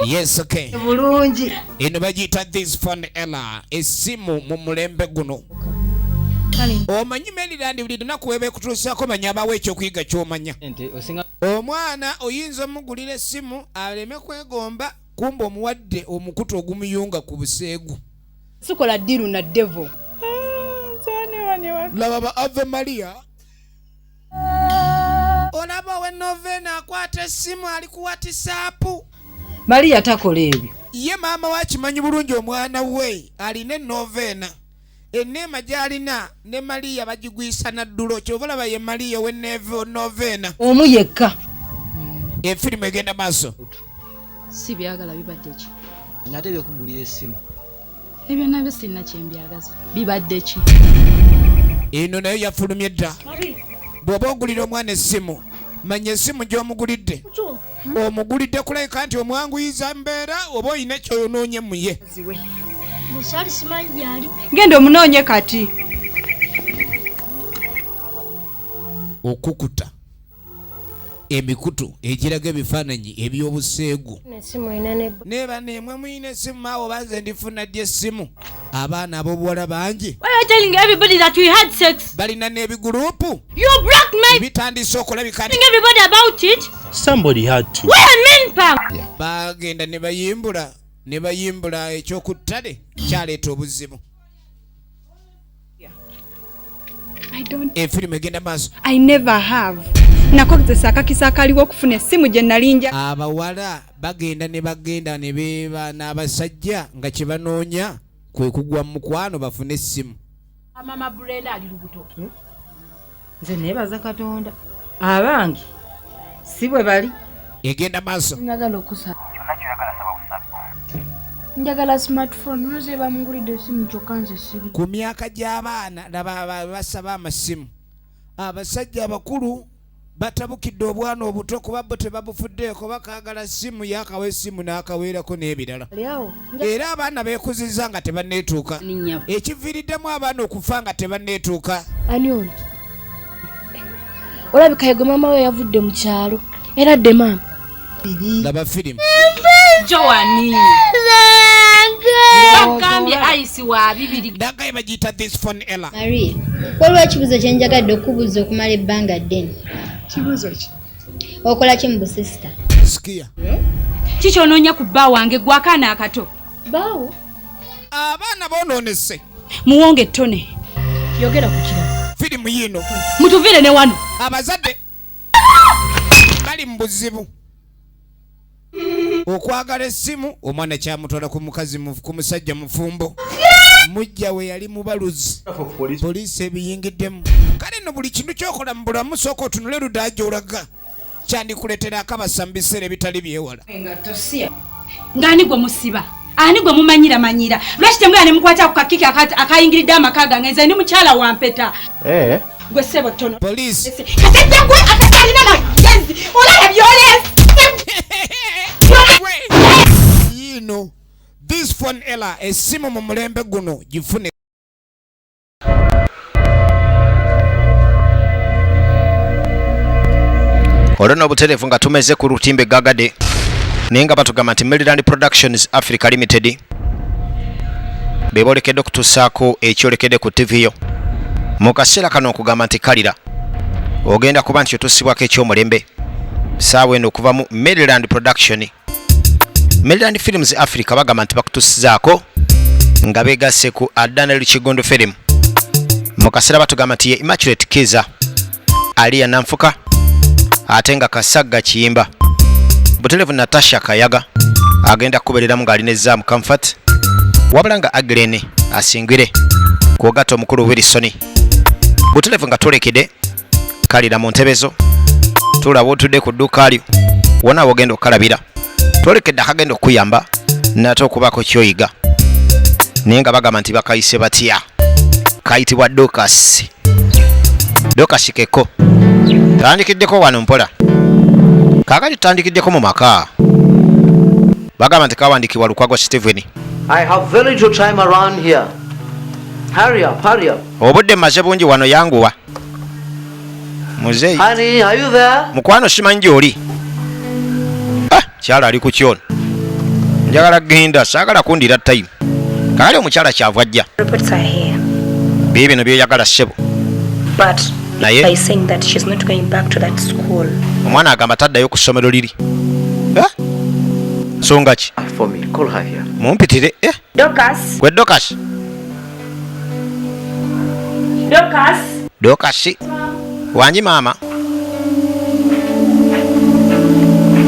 Yes, okay. Bulungi. Eno bagiyita this phone ella, essimu mu mulembe guno. Omanyi Maryland buli lunaku weba ekutuusaako, manya abawo ekyokuyiga ky'omanya. Omwana oyinza omugulira essimu aleme kwegomba, kumba omuwadde omukutu ogumuyunga ku buseegu. Sikola deal na devil. Laba ba Ave Maria, olaba owe novena akwata essimu ali ku WhatsApp. Maria takola ebyo. Ye maama we akimanyi bulungi omwana we alina enovena, eneema gy'alina ne Mariya bagigwisa naddulo. Kyova olaba ye Mariya owe novena. Omu yekka. Efirimu egenda maaso. Si byagala, bibadde ki? Nate byokugulira essimu. Ebyo nabyo sirina kyembyagaza. Bibadde ki? Eno nayo yafulumye dda. Bw'oba ogulira omwana essimu, manya essimu gy'omugulidde omugulidde kulabika nti omwanguyiza mbeera oba olina kyoyonoonye muye. Musaali simanyi gyali. Genda omunoonye kati. Okukuta emikutu egiraga ebifaananyi eby'obuseegu. Esimu erina ne Neeba nemwe muyina essimu, maawo banze ndifuna ddi essimu? Abaana ab'obuwala bangi. Why are you telling everybody that we had sex? Balina n'ebigurupu. You blackmail bitandise okulabika nti everybody about it. Somebody had to. We are men punk. Bagenda ne bayimbula ne bayimbula ekyokuttale kyaleeta obuzibu. I don't. Efirimu egenda maaso. I never have. Nakozesa akakisa akaliwo okufuna essimu gye nali nja. Abawala bagenda ne bagenda ne beeba n'abasajja nga kye banoonya kwe kugwa mu mukwano bafune essimu. Mama Brenda ali lubuto. Nze neebaza Katonda. Abange si bwe bali. Egenda maaso. Njagala okusaba. Njagala smartphone, nze bamugulidde essimu kyokka nze siri. Ku myaka gy'abaana, laba basaba amasimu. Abasajja abakulu batabukidde obwana obuto kuba bo tebabufuddeeko, bakaagala simu, yakawa essimu n'akaweerako n'ebirala. Era abaana beekuzizza nga tebanneetuuka, ekiviiriddemu abaana okufa nga tebanneetuuka. Ani ono? Olabika yegwe maama we yavudde mu kyalo. Era dde maama. Laba firimu. Joani. Bagambye ayisi wa 2. Dagaye bagiyita this phone ella. Maria, waliwo ekibuuzo kye njagadde okubuuza okumala ebbanga ddene. Kibuuzo ki? Okola ki mu busisita? Sikia. Kikyonoonya ku bba wange gwe akaana akato. Baawo. Abaana bonoonese. Muwonge ettone. Yogera ku kirala. Firimu yiino. Mutuviire ne wano. Abazadde bali mu buzibu. Okwagala essimu omwana kyamutwala ku mukazi ku musajja mufumbo. Mujja we yali mubaluzi. Poliisi ebiyingiddemu. Kale nno buli kintu ky'okola mu bulamu sooka otunule ludda gy'olaga. Kyandikuleetera akabasa mu biseera ebitali byewala. Ng'ani gwe musiba? Ani gwe mumanyira manyira? Lwaki temugenda ne mukwata ku kakiki akayingiridde amaka gange? Nze ndi mukyala wa mpeta. Gwe ssebo ttono. Poliisi. Kasajja gwe akatalina magezi. Olaba by'oleese. Yiino this phone ella, essimu mu mulembe guno gifune. Olwo n'obutereevu nga tumeze ku lutimbe gagade, naye nga batugamba nti Maryland Productions Africa Limited be boolekedde okutuusaako ekyolekedde ku TV yo mu kaseera kano, okugamba nti kalira ogenda kuba nti otuusibwako ekyomulembe saawa eno okuva mu Maryland Production, Maryland Films Africa. Bagamba nti bakutusizaako nga begasse ku Daniel Kigondo Film. Mu kaseera batugamba nti ye Immaculate Kiza Aliya Nanfuka, ate nga Kasagga Kiyimba buterevu, Natasha Kayaga agenda kubeereramu ng'alina ezaamu Comfort, wabula nga Aglen asingire kwogatta omukulu Wilson buterevu. Nga twolekede kalira mu ntebezo, tulaba otudde ku dduuka lyo wona wogenda okukalabira, twolekedde akagenda okukuyamba nate okubaako kyoyiga, naye nga bagamba nti bakayise batya? Kayitibwa Dokasi. Dokasi keko tandikiddeko wano mpola. Kaakati tutandikiddeko mu maka, bagamba nti kawandiikibwa Lukwago Steven. I have very little time around here. Hurry up, hurry up. Obudde mmaze bungi wano, yanguwa muzeeyi. Honey, are you there? Mukwano, simanyi gy'oli. Ah, kyalo ali ku kyono. Njagala kugenda, saagala kundira time. Kakali omukyala kyava ajja. Reports are here. Bye bino byoyagala ssebo. But Naye? by saying that she's not going back to that school. Omwana agamba taddayo ku ssomero liri. Eh? Nsonga ki? For me, call her here. Mumpitire, eh? Dorcas! Gwe Dorcas. Dorcas! Dorcas. Wangi maama.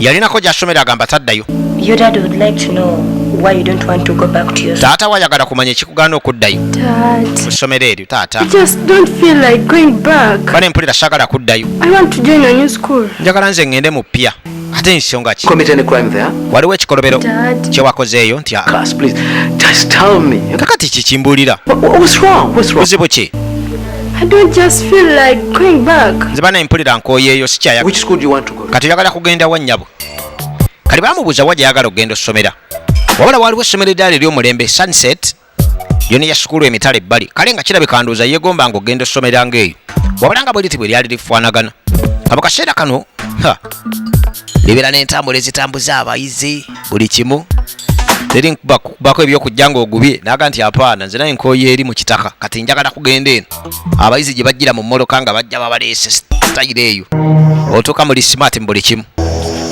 Yalinako gy'asomera agamba taddayo. Your dad would like to know why you don't want to go back to your school. Taata wayagala kumanya ekikugaana okuddayo Dad, ku ssomero eryo taata. I just don't feel like going back. Bane mpulira saagala kuddayo. I want to join a new school. Njagala nze ŋŋende mu ppya. Ate nsonga ki? Commit any crime there? Waliwo ekikolobero Dad. kye wakozeeyo nti aa. Class, please. Just tell me. Kakati kikimbuulira. What's wrong? What's wrong? Buzibu ki? I don't just feel like going back. Nze bane mpulira nkooyeeyo sikyayagala. Which school do you want to go to? Kati oyagala kugenda wa nnyabo? Kali baamubuuza wa gy'ayagala okugenda ossomera. Wabula waliwo essomero eddala ery'omulembe Sunset yona ya sukulu emitala ebbali. Kale nga kirabika ndowooza yeegombanga okugenda ossomera ng'eyo. Wabula nga bwe liti bwe lyali lifaanagana. Nga mu kaseera kano ha, libeera n'entambula ezitambuza abayizi buli kimu. Teri nkubako ebyokujja ng'ogubye n'aga nti apaana nze naye nkooye eri mu kitaka kati njagala kugenda eno. Abayizi gye bajjira mu mmoloka nga bajja babaleese sitayiro eyo. Otuuka muli smart mu buli kimu.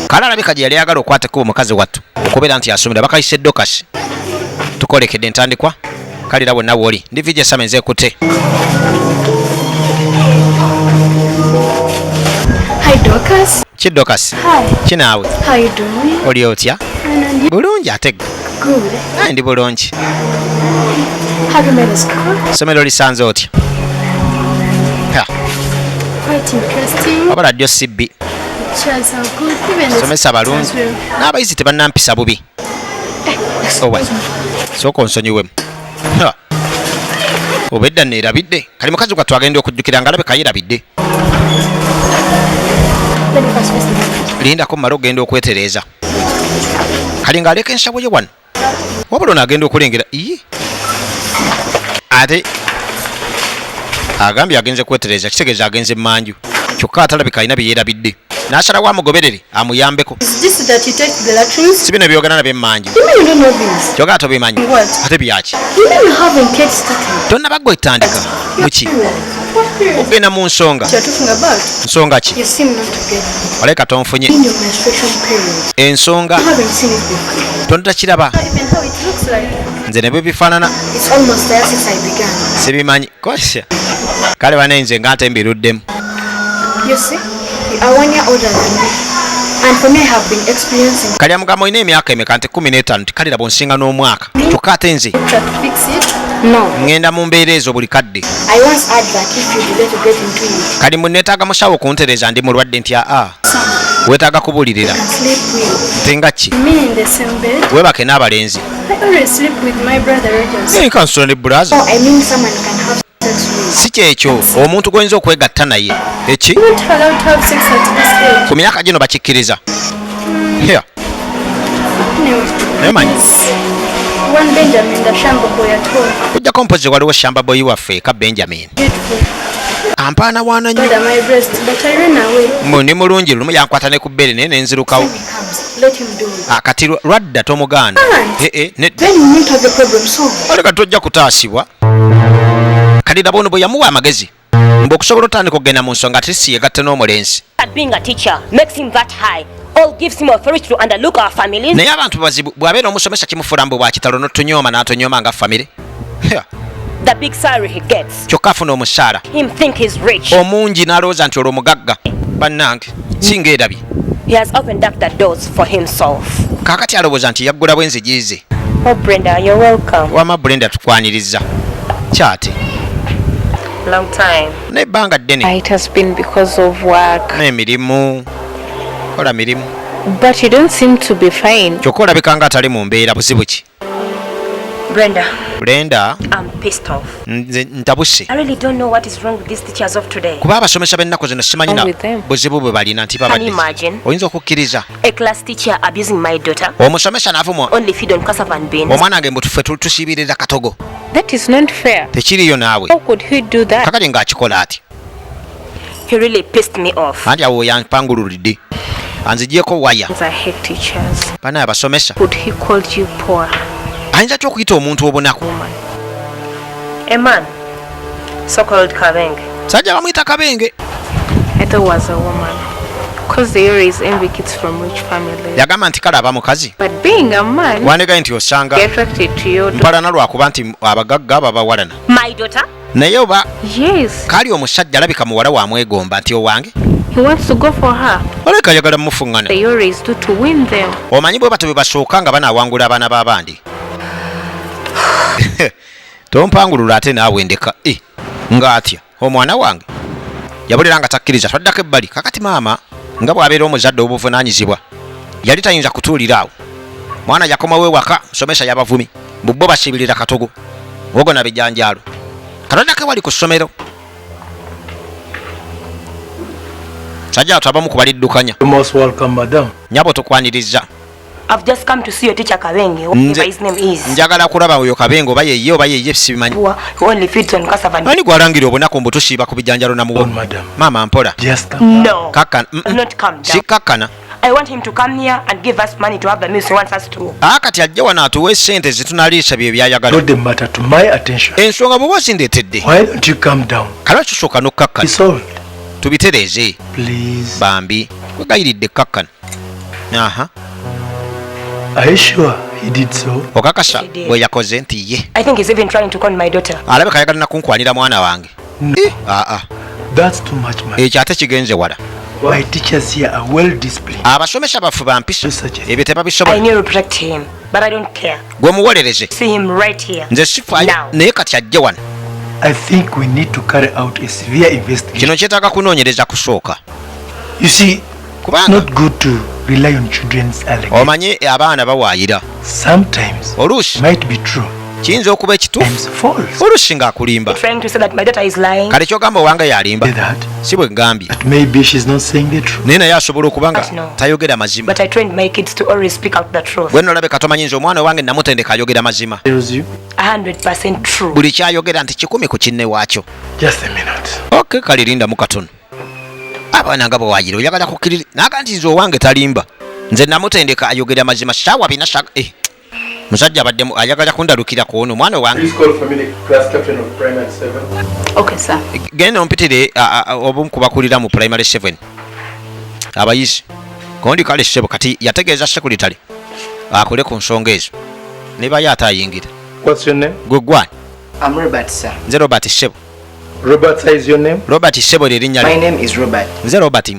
Kale alabika gye yali ayagala okwata ekkubo mukazi wattu okubeera nti asomera bakayise Dorcas. Tukolekedde entandikwa kalira wonna w'oli. Ndi VJ Sam nze ekutte. Hi, Dorcas. Ki Dorcas? Hi. Ki naawe? How you doing? Oli otya? And you Bulungi ate gwe. good. Naye ndi bulungi. Have you met the school? Essomero lisanze otya? Ha, Quite interesting. wabula ddyo si bbi. Teachers are good. Even the Somesa balungi. as well. N'abayizi tebannampisa bubi. Owa. Sooka onsonyiwemu. Ha. Obedda neerabidde. Kali mukazi gwattu agenda okujjukira ng'alabika yeerabidde. Let me first face the market. Lindako mmale okugenda okwetereeza. Kali ng'aleka ensawo ye wano. Wabula ono agenda okulengera iye. Ate agambye agenze kwetereeza kitegeeza agenze mmanju. Kyokka atalabika alina bye yeerabidde. N'asalawo amugoberere amuyambeko. Is this that you take the latrines? Si bino byogera nabyo emmanju. You mean you don't know this? Kyogera tobimanyi. What? Ate byaki? You mean you haven't yet started? Tonnaba ggwe etandika. Muki? What period? Ogenda mu nsonga. You're talking about? Nsonga ki? You seem not to get it. Waleka tonfunye. In your menstruation period. Ensonga You haven't seen it before. tontakiraba. Not even how it looks like. Nze ne bwe bifaanana It's almost there since I began. sibimanyi. Kosya. Kale bane nze nga ate mbiruddemu. You see, you are 1 year older than me. And for me, I have been experiencing Kali amugamba olina emyaka emeka nti 15 nti kale laba onsinga n'omwaka. Kyokka ate nze try to fix it. No. ŋŋenda mu mbeera ezo buli kadde. I once heard that if you delay to get into it, Kali mu neetaaga musawo okuntereeza ndi mulwadde nti aa weetaaga kubuulirira. you can sleep with Nti nga ki? me in the same bed. Weebake n'abalenzi. I always sleep with my brother Rogers. Naye nka nsula ne brother. Oh, I mean someone you can have sex with. Si kyekyo omuntu gw'oyinza okwegatta naye. Eki? You're not allowed to have sex at this age. Ku myaka gino bakikkiriza. Here. Anyway, Naye manyi. one Benjamin, the shamba boy at home. Kujjako mpozi waliwo shamba boyi waffe eka Benjamin. Beautiful. Ampaanawaana nnyo. Brother, my breast, but I ran away. Mbu ndi mulungi lumu yankwata ne ku bbeere naye ne nzirukawo. When he comes, let him do it. Ah, kati lwadda tomugaana. Can't. Eh, eh, nedda. Then you won't have the problem solved. Oleka tojja kutaasibwa. Kali laba ono bwe yamuwa amagezi mbu okusobola otandika okugenda mu nsonga ate si yegatte n'omulenzi. That being a teacher makes him that high or gives him authority to underlook our families. Naye abantu bazibu bw'abeera omusomesa kimufuula mbu bwa kitalo n'otunyooma n'atonyooma nga famire. Yeah. The big salary he gets. Kyokka afuna omusaala Him think he's rich. omungi n'alowooza nti olwo mugagga. Bannange singa erabye. He has opened up the doors for himself. Kaakati alowooza nti yaggulawo enzigi ze. Oh, Brenda, you're welcome. Wamma Brenda tukwaniriza. Kyate. Long time. N'ebbanga ddene. It has been because of work. N'emirimu. Kola mirimu. But you don't seem to be fine. Kyokka olabika nga atali mu mbeera buzibu ki? Brenda, Brenda, I'm pissed off. nze ntabuse. I really don't know what is wrong with these teachers of today. Kuba abasomesa b'ennaku zino simanyi na Wrong with them. buzibu bwe balina nti Can babadde. you imagine? Oyinza okukkiriza A class teacher abusing my daughter. omusomesa n'avuma Only feed on cassava and beans. omwana wange mbu ffe tusiibirira katogo. That is not fair. Tekiriyo naawe. How could he do that? Kakati ng'akikola ati. He really pissed me off. Anti awo yampangululidde. Anzigyeko waya. I hate teachers. Banaye abasomesa. Could he called you poor? Ayinza ty okuyita omuntu obunaku? A man, so called Kabenge. Sajja bamuyita Kabenge. I thought was a woman. Cause they always envy kids from rich families. Yagamba nti kale aba mukazi. But being a man, Wandigaye nti osanga they attracted to your daughter. mpalana lwakuba nti abagagga babawalana. My daughter? Naye oba Yes, kali omusajja alabika muwala wamwegomba nti owange. he wants to go for her. Olabika ayagala mumufuŋŋana. They always do to win them. Omanyi bwe batyo bwe basooka nga banaawangula abaana b'abandi. Tompangulula ate naawe ndeka. Eh, ng'atya omwana wange yabulira nga takkiriza twaddako ebbali. Kakati maama nga bw'abeera omuzadde obuvunaanyizibwa yali tayinza kutuulira awo. Mwana yakomawo ewaka, musomesa yabavumi mbu bo basiibirira katogo muwogo na bijanjaalo. Katwaddako ewali ku ssomero. Sajja watu abamu ku baliddukanya. You most welcome, madam. Nnyabo tukwaniriza. I've just come to see your teacher Kabenge, whatever his name is. Njagala kulaba oyo Kabenge oba yeye oba yeye sibimanyi. Poor, he only feeds on cassava and Ani gwalangira obunaku mbu tusiiba ku bijanjalo na muwogo? Maama mpola. No. Kakkana. I'll not calm down. Sikkakkana. I want him to come here and give us money to have the meals he wants us to. Aa kati ajje wano atuwe ssente zetunaliisa bye byayagala. Brought the matter to my attention. Ensonga bw'oba ozindeetedde. Why don't you calm down? Kale kisooka n'okkakkana. Solved. Tubitereeze. Please. Bambi kwegayiridde kkakkana. Aha. Are you sure he did so? Okakasa He did. bwe yakoze nti ye. I think he's even trying to con my daughter. Alabika ayagala nakunkwanira mwana wange. Eh, aa. That's too much, man. Ekyo ate kigenze wala. My teachers here are well disciplined. Abasomesa baffe ba mpisa. Ebyo I tebabisobola. knew protect him, but I don't care. Gwe muwolereze. See him right here. Nze sifaayo Now. naye kati ajje wano. I think we need to carry out a severe investigation. Kino kyetaaga kunoonyereza kusooka. You see, it's Kubanga not good to rely on children's allegations. omanyi abaana bawaayira. Sometimes Oluusi it might be true, kiyinza okuba ekituufu, times false. oluusi ng'akulimba. Trying to say that my daughter is lying. Kale kyogamba owange yalimba Say that, si bwe ngambye. but maybe she's not saying the truth. Naye naye asobola okuba nga But no. tayogera mazima. But I trained my kids to always speak out the truth. Gwe nno olabika tomanyi nze omwana owange namutendeka ayogera mazima. Tells you. 100% true. Buli kyayogera nti 1 ku kinne waakyo. Just a minute. Okay, kale lindamu katono. Abaana nga bwewaayira oyagala kukkirira naga nti nze owange talimba. Nze namutendeka ayogera mazima ssaawa bina ssaawa eh. Musajja abadde ayagala kundalukira ku ono omwana owange. Please call for me the class captain of primary 7. Okay, sir. Genda ompitire obumu ku bakulira mu primary 7 abayizi. Kondi kale ssebo kati yategeeza sekuritale akole ku nsonga ezo ne bayo ate ayingira. What's your name? Gwe gwani? I'm Robert, sir. Nze Robert ssebo. Robert, sir, is your name? Robert ssebo lye linnya My lyo. name is Robert. Nze Robert.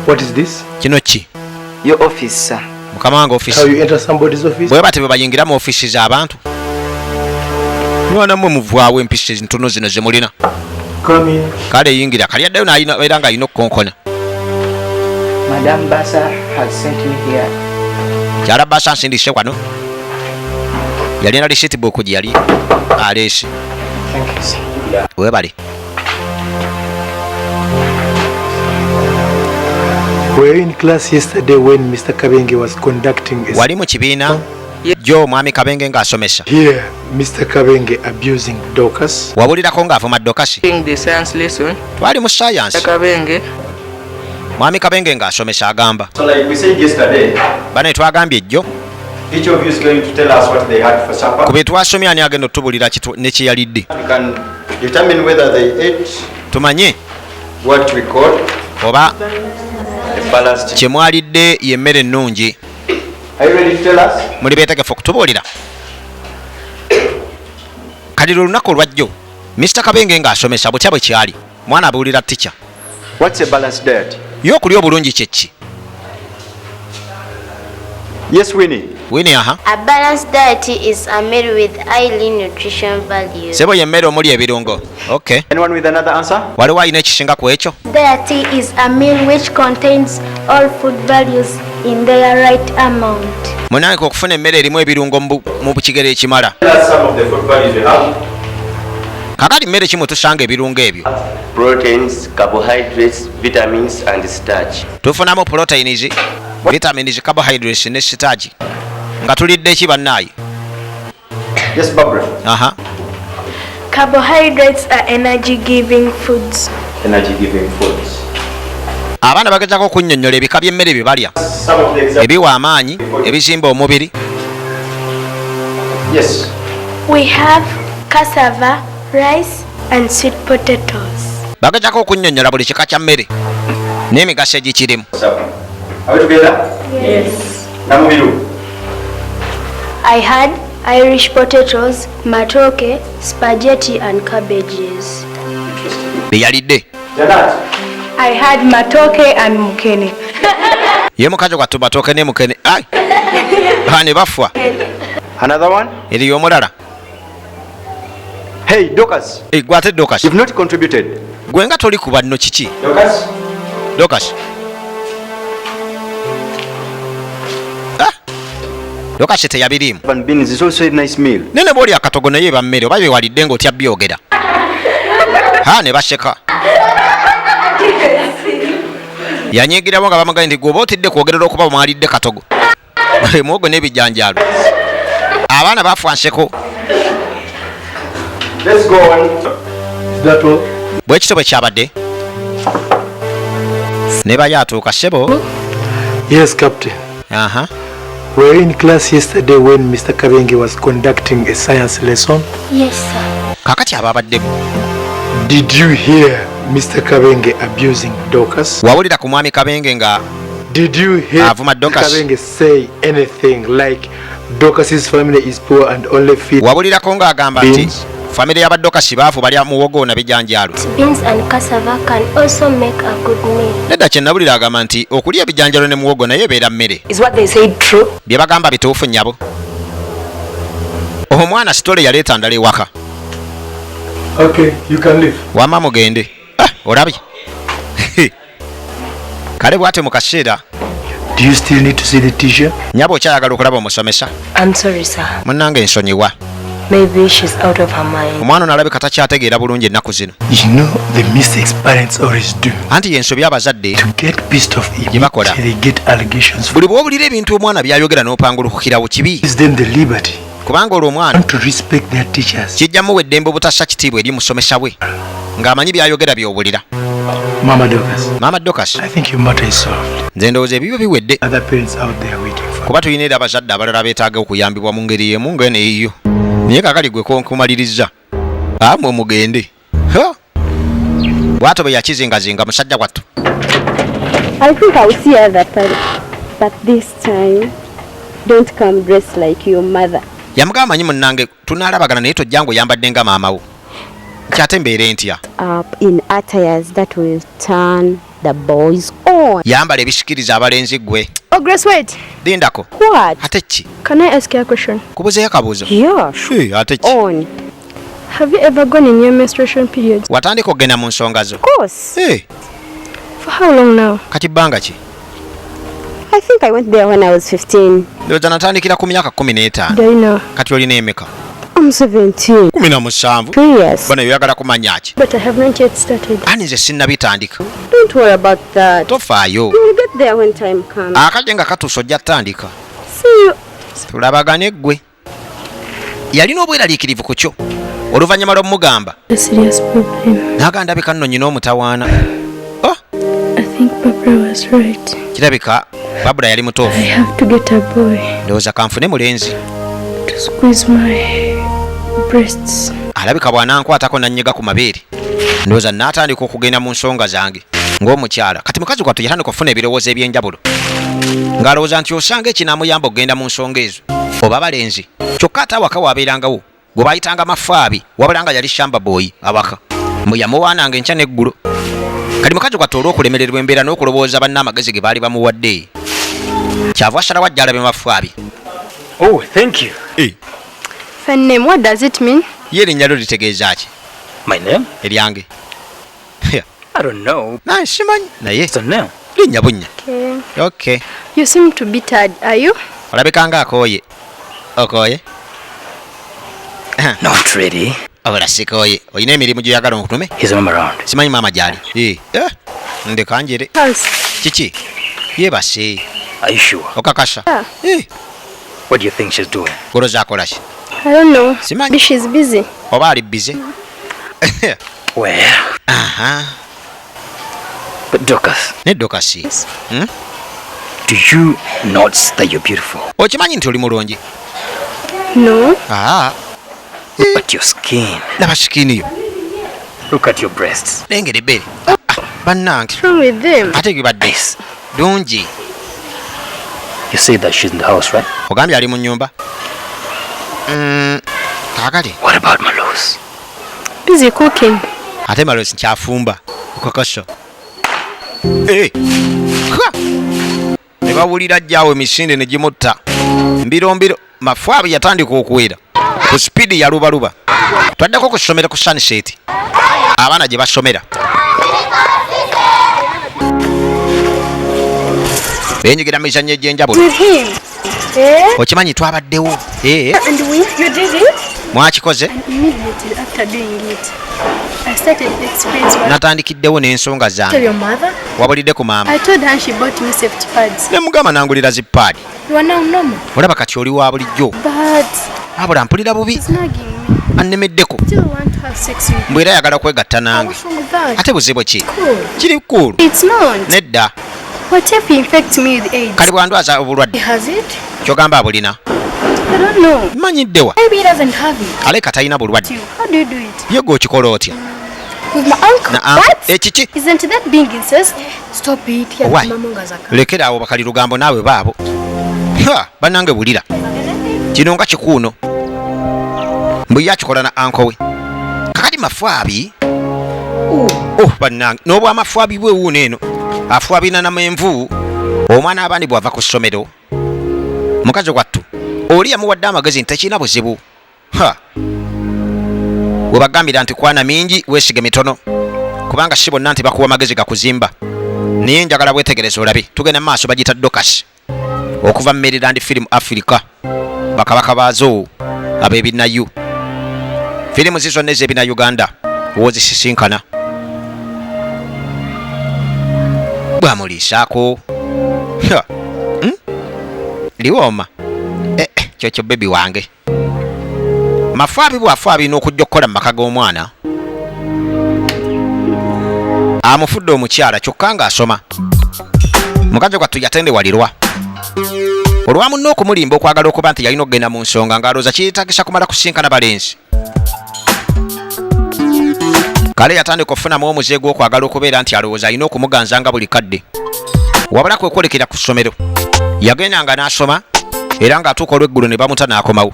What is this? Kino ki? Your office, sir. Mukama wange How ofiisi. you enter somebody's office? Bwe batyo bwe bayingira mu ofiisi z'abantu. Mwana mmwe muvaawo empisa entono zino ze mulina. Come in. Kale yingira kali addayo n'alina era ng'alina okukonkona. Madam Bassa has sent me here. Kyala Basa nsindise wano. Yalina receipt book gye yali aleese. Thank you, sir. Weebale. Were you in class yesterday when Mr. Kabenge was conducting a Wali mu kibiina jjo omwami Kabenge ng'asomesa. Here, Mr. Kabenge abusing Dorcas. Wawulirako ng'avuma Dokasi. During the science lesson, Twali mu science. Kabenge Mwami Kabenge ng'asomesa agamba. So like we said yesterday, Bane twagambye jjo each of you is going to tell us what they had for supper. ku bye twasomye ani agenda otubulira ne kye yalidde. We can determine whether they ate Tumanye what we call oba a balanced. kye mwalidde y'emmere ennungi. Are you ready to tell us? Muli beetegefu okutubuulira? Kati lwe lunaku olwajjo Mr. Kabenge ng'asomesa butya bwe kyali. Mwana abuulira tica. What's a balanced diet? Ye okulya obulungi kye ki? Yes, Winnie. Winnie aha. A balanced diet is a meal with highly nutrition values. Ssebo y'emmere omuli ebirungo. Okay. Anyone with another answer? Waliwo alina ekisinga ku ekyo? Diet is a meal which contains all food values in their right amount. Munange okufuna emmere erimu ebirungo mu kigero ekimala. Tell us some of the food values you have. Kakati mmere ki mwe tusanga ebirungo ebyo? Proteins, carbohydrates, vitamins, and starch. Tufunamu proteins, vitamins, carbohydrates ne starch. Nga tulidde ki bannaaye? Yes, Barbara. Aha. Carbohydrates are energy giving foods. Energy giving foods. Abaana bagezaako okunnyonnyola ebika by'emmere bye balya Some of the examples. Ebiwa amaanyi, ebizimba omubiri. Yes. We have cassava, rice, and sweet potatoes. Bagezaako okunnyonnyola buli kika kya mmere n'emigaso egikirimu. Are we together? Yes. Namubiru. I had Irish potatoes, matoke, spaghetti, and cabbages. Bye yalidde. Janat. I had matoke and mukene. Ye mukazi gwattu matooke ne mukene. Ai! Ah, ne bafa. Another one? Eriyo omulala? Hey, Dorcas. Eh, gwe ate Dorcas. You've not contributed. Gwe nga toli ku banno, kiki? Dorcas? Dorcas. Ah! Dorcas teyabiriimu. And beans is also a nice meal. Naye ne bw'oli akatogo naye eba mmere, oba byewalidde ng'otya byogera. Ha, ne baseka. Yanyiigirawo nga bamugambye nti gwe oba otidde kwogerera okuba mwalidde katogo, muwogo n'ebijanjaalo. Abaana bafa nseko. Let's go on. Is that all? Bwe kityo bwe kyabadde ne bayo atuuka ssebo. Yes, Captain. Aha. Were you in class yesterday when Mr. Kabenge was conducting a science lesson? Yes, sir. Kakati ababaddemu. Did you hear Mr. Kabenge abusing Dorcas? Wawulira ku mwami Kabenge nga Did you hear avuma Dorcas? Kabenge say anything like Dorcas's family is poor and only feed Wawulirako ng'agamba nti beans? Famire y'abadokasi baafu, balya muwogo na bijanjaalo? Beans and cassava can also make a good meal. Nedda, kye nawulira agamba nti okulya ebijanjaalo ne muwogo naye ebeera mmere. Is what they said true? Bye bagamba bituufu, nnyabo? Omwana sitole yaleeta ndala ewaka. Okay, you can leave. Wama mugende. Ah, olabye kale bwate mu kaseera. Do you still need to see the teacher? Nyabo, okyayagala okulaba omusomesa? I'm sorry, sir. Munnange, nsonyiwa. Maybe she's out of her mind. Omwana ono alabika takyategeera bulungi ennaku zino. You know the mistakes parents always do. Anti yensobi abazadde To get pissed off gye bakola. immediately they get allegations. Buli bw'owulira ebintu omwana byayogera n'opangulukukirawo, kibi. Gives them the liberty Kubanga olwo omwana not to respect their teachers. Kijja muwa eddembe obutassa kitiibwa eri musomesa we ng'amanyi byayogera by'owulira. Mama Dorcas, Maama Dorcas, I think your matter is solved. Nze ndowooza ebibyo biwedde. Other parents out there waiting for. Kuba tulina era abazadde abalala beetaaga okuyambibwa mu ngeri emu nga neeyo, naye kakali gwe konkumaliriza amwe mugende. Ha! Bw'atyo bwe yakizingazinga musajja wattu. I think I will see you at the party. But this time, don't come dressed like your mother. Yamugamba, manyi munnange, tunaalabagana, naye tojja ng'oyambadde nga maama wo. Kyate mbeere ntya? Up in attires that will turn the boys on. Yambala ebisikiriza abalenzi ggwe. Oh, Grace, wait. Lindako. What? Ate ki? Can I ask you a question? Kubuzeyo akabuuzo. Yeah. Eh, ate ki? On. Have you ever gone in your menstruation period? Watandika okugenda mu nsonga zo? Of course. Eh, For how long now? Kati bbanga ki? I think I went there when I was 15. Ndowooza natandikira ku myaka 15. Do you know? Kati olina emeka? I'm 17. 17. 2 years. Bano oyagala kumanya ki? But I have not yet started. Ani nze sinnabitandika. Don't worry about that. Tofaayo. You will get there when time comes. Akadde nga katuuse ojja ttandika. See you. Tulabagane ggwe. Yalina obweraliikirivu ku kyo oluvannyuma lw'omugamba. A serious problem. N'agamba, ndabika nno nyina omutawaana. I think Barbara was right. Kirabika Babula yali mutuufu. I have to get a boy Ndowooza kanfune mulenzi to squeeze my breasts. Alabika bw'anankwatako nanyiga ku mabeere, ndowooza n'atandika okugenda mu nsonga zange ng'omukyala. Kati mukazi gwattu yatandika okufuna ebirowoozo eby'enjawulo ng'alowooza nti osanga ekinaamuyamba okugenda mu nsonga ezo oba balenzi. Kyokka ate awaka waabeerangawo gwe baayitanga mafaabi, wabula nga yali shamba boy awaka mwe yamuwaananga enkya n'eggulo. Kati mukazi gwattu olw'okulemererwa embeera n'okulowooza banna amagezi ge baali bamuwadde, kyava asalawo ajja alabe mafaabi. Oh, thank you. Fine name, what does it mean? Ye erinnya lyo litegeeza ki? My name? Eryange. I don't know. Naye simanyi, naye It's a name. Linnya bunnya. Okay. Okay. You seem to be tired, are you? Olabika nga akooye. Okooye? Not really. Obula sikooye. Olina emirimu gyoyagala onkutume? Is mom around? Simanyi maama gyali. Eh, eh, ndeka njere. House. Kiki, yeebase. Are you sure? Okakasa? Yeah. Eh. What do you think she's doing? Golooza akola ki? I don't know. Simanyi. Maybe she's busy. Oba ali busy. Well, Aha. But Dorcas, Ne Dorcas, Do you not that you're beautiful? Okimanyi nti oli mulungi? No. Ah. Look at your skin. Laba skin yo. Look at your breasts. Lengera ebbeere. Ah, bannange. What's wrong with them? Ate bibadde dungi. You say that she's in the house, right? Ogambye ali mu nnyumba. Kaakati. What about Malos? Busy cooking. Ate Malos nkyafumba. Okakasa. Eh. Ha! Ne bawulira jjaawo emisinde ne gimutta. Mbiro mbiro Mafwabi yatandika okuwera ku sipiidi ya lubaluba. Twaddako ku ssomero ku Sunset. Abaana gye basomera. Beenyigira mu mizannyo egy'enjawulo. With him. Eh? Okimanyi twabaddewo. Eh. And we? You did it? Mwakikoze? And immediately after doing it, I started to experience what Natandikiddewo n'ensonga Tell zange. your mother. Wabulidde ku maama. I told her she bought me safety pads. Ne mugamba nangulira zi paadi. You are now normal. Olaba kati oli wa bulijjo. But Wabula mpulira bubi. it's nagging me. Annemeddeko. Still want to have sex with Mbu era ayagala kwegatta nange. What's wrong with that? Ate buzibu ki? Cool. Kiri cool. It's not. Nedda. What if he infects me with AIDS? Kali bwandwaza obulwadde. He has it? Ky'ogamba abulina. I don't know. Manyiddewa. Maybe he doesn't have it. Aleka talina bulwadde. You, how do you do it? Ye gwe okikola otya? With my uncle. Na uncle. What? Ekiki? Isn't that being incest? Stop it. Here, Why? Mama Lekera awo bakali lugambo naawe baabo. Ha, bannange bulira. Kino nga kikuuno. Mbu ye akikola na uncle we. Kakati Mafwabi. Oh, bannange n'obwamafwabi bwe wuuno eno. Afwabina na menvu. Omwana abandi bw'ava ku ssomero. Mukazi wattu oli yamuwadde amagezi nti tekirina buzibu. Ha. We bagambira nti kwana mingi weesige mitono. Kubanga si bonna nti bakuwa magezi gakuzimba. Naye njagala bwetegereze olabe. Tugenda mu maaso bagiyita Dorcas. Okuva mu Maryland Film Africa. Bakabaka baazo ab'ebinayu. Firimu zi zonna ez'ebina Uganda w'ozisisinkana. Bwamuliisaako. Ha. Liwooma. Kyokyo bebi wange. Mafaabi bw'afaabi n'okujja okukola mu maka g'omwana. Amufudde omukyala kyokka ng'asoma. Mukazi wattu yatendewalirwa. Olwa munne okumulimba okwagala okuba nti yalina okugenda mu nsonga ng'alowooza kyetaagisa kumala kusinkana balenzi. Kale yatandika okufunamu omuze gw'okwagala okubeera nti alowooza alina okumuganzanga buli kadde. Wabula kwe kwolekera ku ssomero. Yagendanga n'asoma era ng'atuuka olw'eggulo ne bamuta n'akomawo.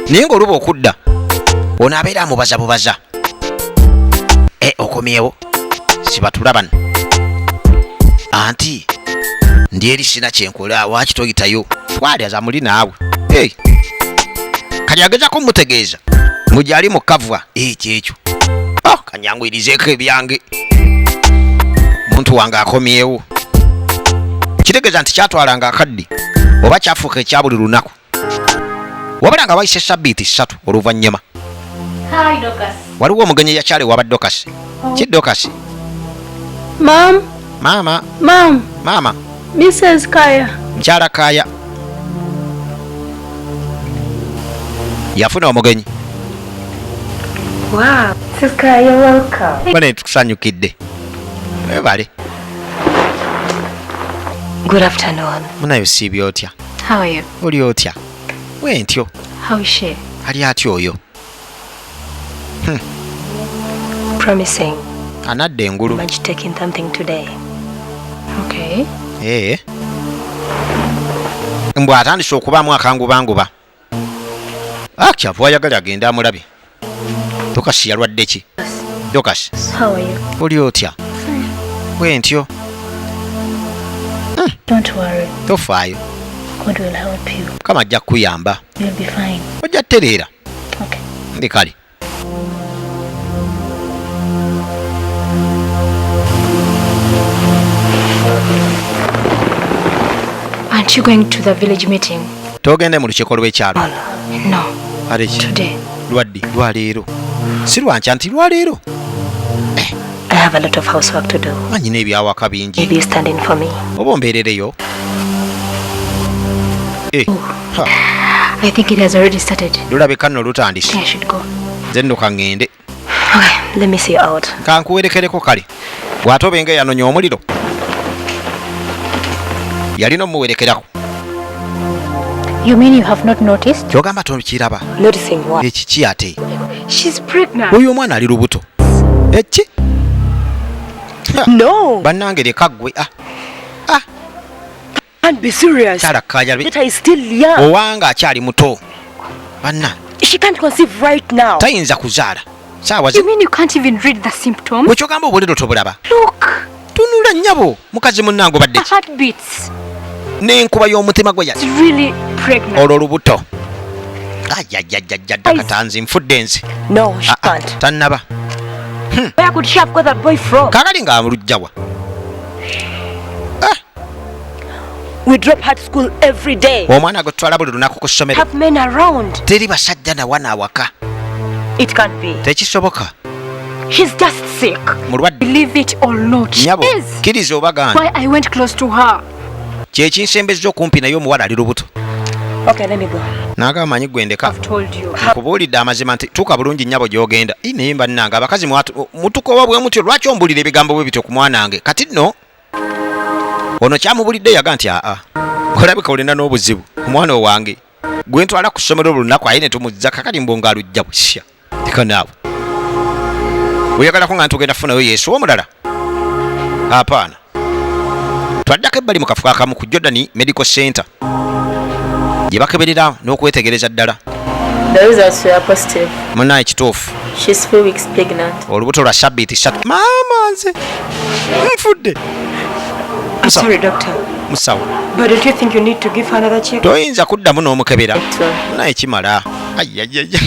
Naye ng'oluba okudda ono abeera amubaza bubaza. Okomyewo sibatulabano. Anti ndi eri sina kye nkola waaki toyitayo. Twali aza muli naawe. Kali agezaako mmutegeeza mbu gy'ali mu kavwa. Kyekyo. Oh, kanyanguyirizeeko ebyange. Muntu wange akomyewo. Kitegeeza nti kyatwalanga akadde oba kyafuuka ekya buli lunaku. Wabula nga wayise sabbiiti 3 oluvannyuma. Hi, Dorcas. Waliwo omugenyi eyakyala ewa Dorcas. Ki Dorcas? Mom. Maama. Mom. Maama. Mrs. Kaya. Mukyala Kaya. Yafuna omugenyi. Wow, Mrs. Kaya, you're welcome. Bane tukusanyukidde. Webale. Good afternoon. Munayo siibye otya? How are you? Oli otya? Bwe ntyo. How is she? Ali atya oyo? Promising. Anadda engulu. Imagine taking something today. Okay. Mbw atandise okubaamu akangubanguba. Kyava ayagala agende amulabe. Dorcas yalwadde ki? Dorcas. How are you? Oli otya? Bwe ntyo. Don't worry. Tofaayo. God will help you. Mukama ajja kukuyamba. You'll be fine. Ojja ttereera. Okay. Ndi kale. Aren't you going to the village meeting? Togende mu lukiiko lw'ekyalo. No. Ate ki? Today. Lwaddi lwaleero. Si lwankya nti lwaleero. I have a lot of housework to do. Manyina ebyawaka bingi. Maybe you stand in for me. Oba ombeerereyo. Ha. I think it has already started. Lulabika nno I lutandise. think I should go. Nze nno ka ŋŋende. Okay, let me see you out. Kankuwerekereko kale. Bw'ate obenga eyanonya omuliro yalina omuwerekerako. You mean you have not noticed? Kyogamba tokiraba? Noticing what? Ekiki ate? She's pregnant. Oyo omwana ali lubuto. Eki? No. Bannange leka ggwe. Ah. Can't be serious. Kyala kkaaya. Rita is still young. Owanga akyali muto. Banna. She can't conceive right now. Tayinza kuzaala. Saawa You mean you can't even read the symptoms? Gwe kyogamba obuliro tobulaba? Look. Tunula nnyabo, mukazi munnange obadde Her ki? heart beats. N'enkuba y'omutima gwe ya She's really pregnant. Olwo lubuto. Ajajajajja katanzi nfudde nze. No, she Ah, ah, can't. Tannaba. Where could she have got that boy from? Kaakali nga lujja wa? We drop her to school every day. Omwana gwe tutwala buli lunaku ku ssomero. Have men around. Teri basajja nawa n'awaka. It can't be. Tekisoboka. She's just sick. Mulwadde. Believe it or not. She Nnyabo, is. kkiriza oba gaana. Why I went close to her. Kye kinsembezza okumpi naye omuwala ali lubuto. Okay, let me go. N'agamba manyi gwe ndeka. Told you. Nkubuulidde amazima nti tuuka bulungi nnyabo gy'ogenda. Ii naye bannange abakazi mutukoowa bwe mutyo, lwaki ombuulira ebigambo bwe bityo ku mwana wange? Kati nno ono kyamubulidde yaga nti aa olabika olina n'obuzibu omwana owange gwe ntwala ku ssomero buli lunaku aye ne tumuzza kakali mbu ng'alujja busya. Leka naawe. Oyagalako nga ntugenda kufunayo Yesu omulala? Apaana. Twaddako ebbali mu kafo akamu ku Jordan Medical Center gye bakeberera n'okwetegereza ddala. The results were positive. Munnaye kituufu. She's 4 weeks pregnant. Olubuto lwa sabbiiti 3. Maama nze nfudde. I'm sorry, doctor. Musawo. But don't you think you need to give her another check? Toyinza kuddamu n'omukebera. Naye kimala. Ayayaya.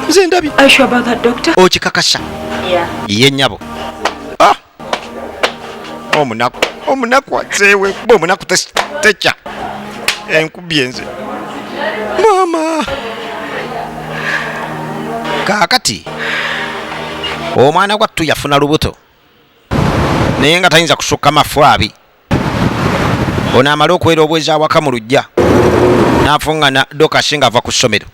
Nze ndabye. Are you sure about that, doctor? Okikakasa? Yeah. Ye nnyabo. Ah! Omunaku. Omunaku azeewe. Kuba omunaku tekya. Enkubye nze. Maama. Kaakati omwana gwattu yafuna lubuto naye nga tayinza kusukka mafu abi. Ono amale okwera obwezi awaka mu luggya n'afungana Dokasi ng'ava ku ssomero.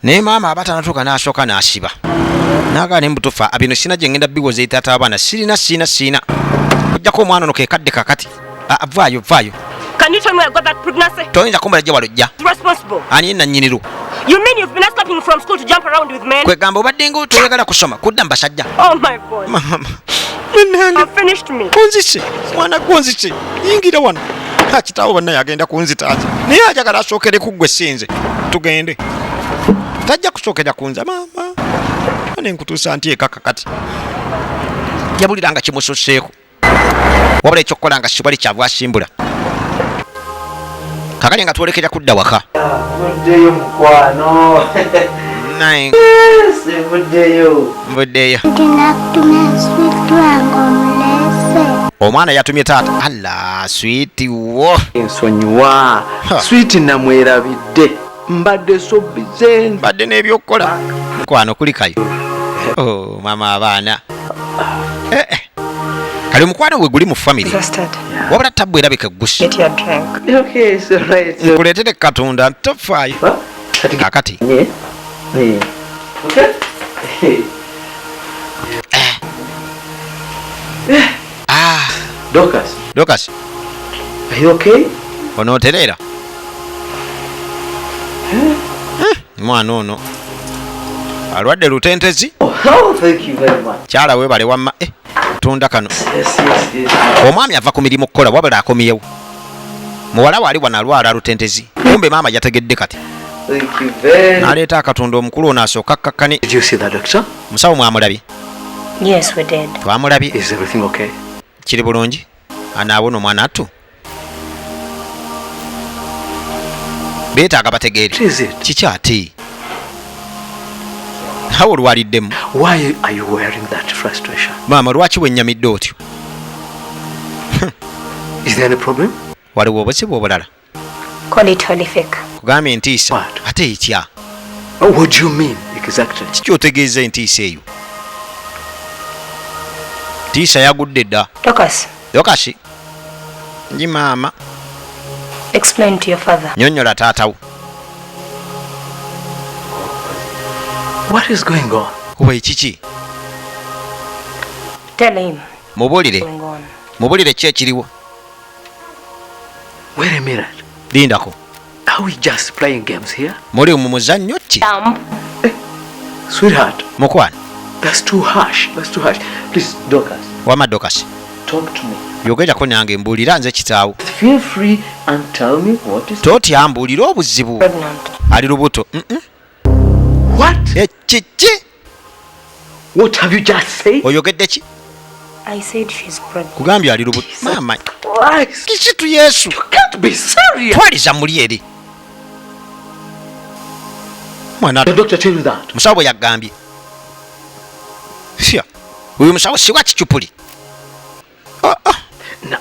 Naye maama aba tanatuuka n'asooka n'asiba n'agamba ne mbutufa bino sina gye ngenda biwoza eri taata w'abaana sirina sirina sirina ojjako omwana ono ke kadde kakati. Vaayo vaayo. Can you tell me where I got that pregnancy? Toyinza kumbala gye walojja. Responsible. Ani nannyiniru? You mean you've been escaping from school to jump around with men? Kwegamba obadde nga toyagala kusoma kudda mu basajja. Oh my God. Mama. You've finished me. Onzise. Mwana gwe onzise. Yingira wano. Ha, kitaawo bannaye agenda kunzita nze. Naye ayagala asookere ku ggwe sinze. Tugende. Tajja kusookera ku nze maama. Ne nkutuusa nti eka kakati. Yabulira nga kimususeeko. Wabula ekyokukola nga sibali kyava asimbula. Kakali nga twolekera kudda waka. Nvuddeyo mukwano. Naye. Yes, nvuddeyo. Nvuddeyo. Nakutumya sweet wange omulese. Omwana yatumye taata. Allah, sweet wo. Ensonyiwa. Sweet namwerabidde. Mbadde so busy. Mbadde n'ebyokukola. Mukwano kulikayo. Oh, mama abaana. Kale omukwano gwe guli mu family. Wabula tabbu erabika eggusi. Get your drink. Okay, it's all right. Nkuleetere Katonda tofaayo. Kakati. Okay. Ah. Dorcas. Dorcas. Are you okay? Onootereera? Mwana ono alwadde lutentezi. Oh, thank you very much. Kyala weebale wamma. Tunda kano. Yes, yes, yes. Omwami ava ku mirimu kukola wabula akomyewo. Muwala we ali wano alwala lutentezi. Kumbe maama yategedde kati. Thank you very N'aleeta akatonda omukulu ono asooka akkakkane. Did you see that doctor? Musawo mwamulabye? Yes, we did. Twamulabye. Is everything okay? Kiri bulungi? Anaawona omwana attu? Beetaaga bategeere. Kiki ate? Awo olwaliddemu. Why are you wearing that frustration? Maama lwaki wennyamidde otyo? Is there any problem? Waliwo obuzibu obulala? Call it horrific. Kugambye entiisa. Ate etya? What do you mean exactly? Kiki otegeeza entiisa eyo? Ntiisa yagudde dda. Dorcas, Dorcas. Nji maama. explain to your father. Nnyonnyola taata wo. What is going on? Oba ekiki? Tell him. Mubuulire. Going on. Mubuulire ki ekiriwo. Wait a minute. Lindako. Are we just playing games here? Muli mu muzannyo ki? Sweetheart. Mukwano. That's too harsh. That's too harsh. Please, Dorcas, Wama Dorcas. talk to me. Yogerako nange mbuulira nze kitaawo. Feel free and tell me what is. Totya mbuulira obuzibu. Ali lubuto. What? Ekiki? What have you just said? Oyogedde ki? I said she's pregnant. Kugambye ali lubuto. Maama. Christ. Kisitu Yesu. You can't be serious. Twaliza muli eri. Mwana. The doctor tell you that. Musawo bwe yagambye. Fya. Uyu musawo si wa kicupuli.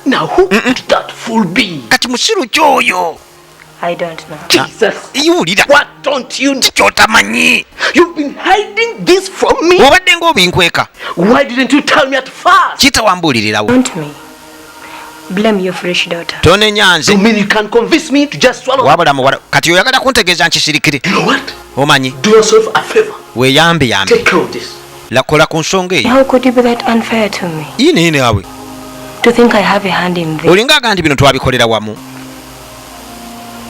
Now, who could that fool be? Kati musiru ky'oyo. I don't know. Jesus. Iwulira. What don't you know? Kyotamanyi. You've been hiding this from me. Obadde ng'obinkweka. Why didn't you tell me at first? Kitawambuulirirawo. Don't me. Blame your fresh daughter. Tonenya nze. You mean you can convince me to just swallow? Wabula muwala kati oyagala kuntegeeza nkisirikire. You know what? Omanyi. Do yourself a favor. Weeyambe yambe. Take care of this. Lakola ku nsonga eyo. How could you be that unfair to me? Yine yine awe. To think I have a hand in this. Olinga aga nti bino twabikolera wamu.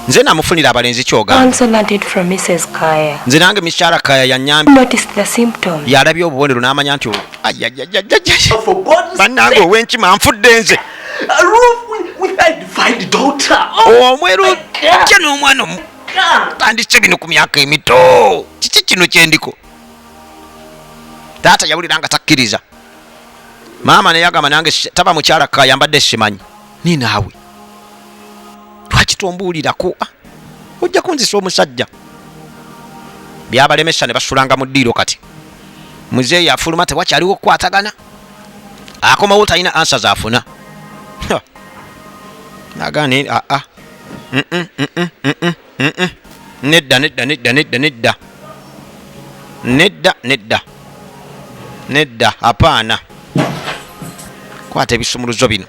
Nze namufunira abalenzi kyogamba. Also learned it from Mrs. Kaya. Nze nange Mikyala Kaya yannyambye. Noticed the symptoms. Yalabye obubonero n'amanya nti ayayayayaya. For God's Bannange ow'enkima nfudde nze. A roof with a divine daughter. Oh, Omweru kye n'omwana omu. Tandise bino ku myaka emito. Kiki kino kye ndiko? Taata yawulira nga takkiriza. Maama ne yagamba nange taba mukyala Kaya mbadde simanyi. Ni naawe. Lwaki tombuulirako? Ah, ojja kunzisa omusajja. Byabalemesa ne basulanga mu ddiiro kati. Muzeeyi afuluma tewakyaliwo kukwatagana. Akomawo talina ansa z'afuna. Ha. Nagaane aa. Nedda nedda nedda nedda nedda. Nedda nedda. Nedda apaana. Kwata ebisumuluzo bino.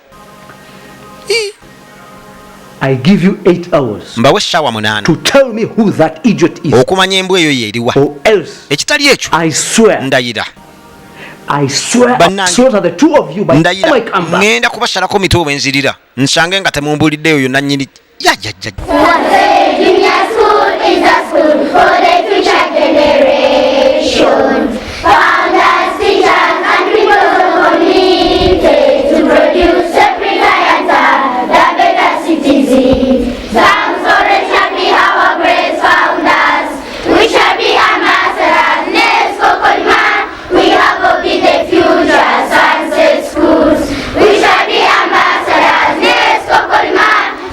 I give you 8 hours Mbawe essaawa 8 to tell me who that idiot is. Okumanya embwa eyo yeeriwa. Or else Ekitali ekyo. I swear. Ndayira. I swear I'll slaughter the two of you by the time I Ndayira. come back. Ŋŋenda kubasalako mitwe bwe nzirira. Nsange nga temumbuuliddeeyo yonna nnyini. Yajjajja. Junior School is a school for the future generations. Founders, teachers, and people so committed to produce every science and the better citizens. Some stories shall be our great founders. We shall be ambassadors. Next, Kokolima, we have hope in the future. Sunset schools. We shall be ambassadors. Next, Kokolima,